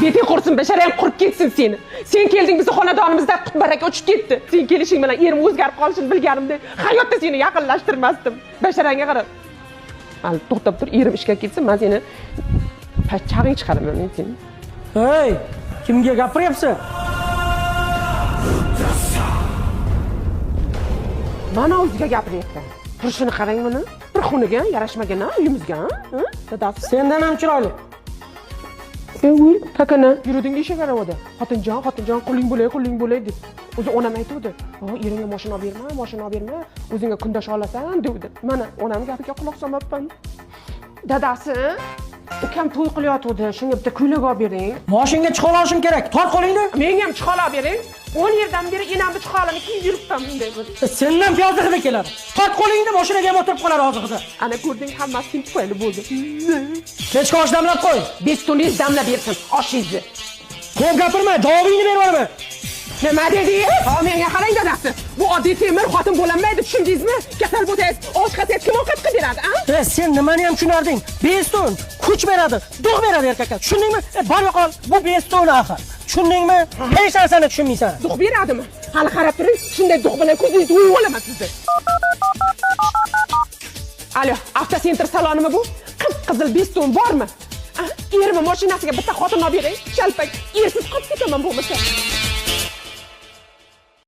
Beting qursin, bashara ham qurib ketsin seni. Sen kelding, bizni xonadonimizda qut baraka uchib ketdi. Sen kelishing bilan erim o'zgarib qolishini bilganimda hayotda seni yaqinlashtirmasdim. Basharangga qarab. Hali to'xtab tur, erim ishga ketsin, men seni pachchag'ing chiqaraman men seni. Hey, kimga gapiryapsan? Mana o'ziga gapiryapman. Turishini qarang buni. Bir xonaga yarashmagan a uyimizga, ha? Dadasi. Sendan ham chiroyli. Sen o'l, pakana. Yuruding eshak aravada. Xotinjon, xotinjon, quling bo'lay, quling bo'lay deb. O'zi onam aytuvdi. "O, eringga mashina olib berma, mashina olib berma, o'zingga kundosh olasan" devdi. Mana onam gapiga quloq solmabman. Dadasi, ukam to'y qilyotgandi, shunga bitta ko'ylak olib bering. Moshinga chiqib olishim kerak. Tort qo'lingni. Menga ham chihol olib bering. 10 yildan beri enamni chiholini kiyib yuribman bunday bo'lib. Sendan piyoz hidi keladi. Tort qo'lingni, mashinaga ham o'tirib qolar hozir hidi. Ana ko'rding, hammasi sen tufayli bo'ldi. Kechki osh damlab qo'y. Bestuningiz damlab bersin oshingizni. Ko'p gapirma, javobingni berib yuboraman. Nima dedingiz? Ha, menga qarang dadasi. Bu oddiy temir xotin bo'lanmaydi, tushundingizmi? Kasal bo'lsangiz, osh qilsangiz kim ovqat qilib beradi, a? E, sen nimani ham tushunarding? Bestun kuch beradi, dug' beradi erkakka. Tushundingmi? E, bor yo'qol, bu bestun axir. Tushundingmi? Hech narsani tushunmaysan. Dug' beradimi? Hali qarab turing, shunday dug' bilan ko'zingizni o'yib olaman sizni. Alo, avtosentr salonimi bu? Qip-qizil bestun bormi? A, erimni mashinasiga bitta xotin olib bering. Shalpak, ersiz qolib ketaman bo'lmasa.